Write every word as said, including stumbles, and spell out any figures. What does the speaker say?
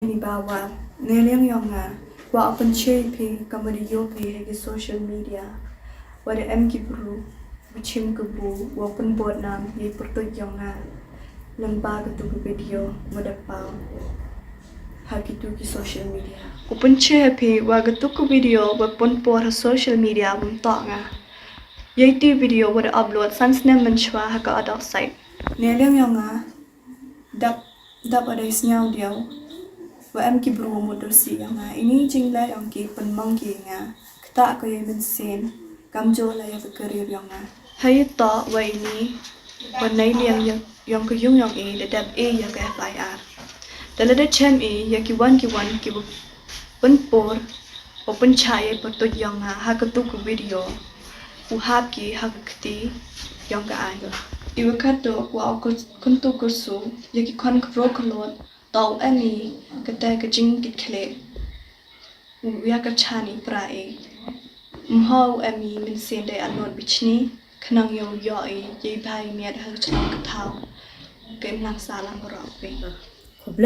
Ni ba wa, ne liang yong nga, wa u pynche phi, ka ma da yoo phi ha ki social media, wa da em ki bru, wa chim ka bu, wa pynbud nam, yei pyrtuit yong nga. Lyngba katu ka video, wa da paw ha kitu ki social media. U pynche ha phi, wa katu ka video, wa pynpur ha social media, wa ym toh nga. Yei ti video, wa da upload, san snem mynchwa ha ka adult site. Ne liang yong nga, dap, dap adai sñiaw diaw, wa em ki bru wa mut dor si yong nga. Ini jingleh yong ki pynmong ki nga, ktah ko yei mynsiem, kamjooh la ya ka career yong nga. Hei toh wa ini, wa nei liang yong, yong ka yung yong i, da dep i ya ka F I R. Da la da chem i, ya ki wan ki wan ki wa pynpur, wa pynchah yei pyrtuit yong nga, ha katu ka video, u hap ki ha ka kti yong ka aiñ. I wa katu wa u kyntu kyrsu, ya ki khon khynroo khyllood, toh u em i, kata ka jingkitkhlieh, u ya ka chan i pra i. Ym hoi u em i mynsiem dei anot bichni, khnang yow yoh i, yei bha i miat ha ka chnong ka thaw, ka imlang sahlang baroh phi.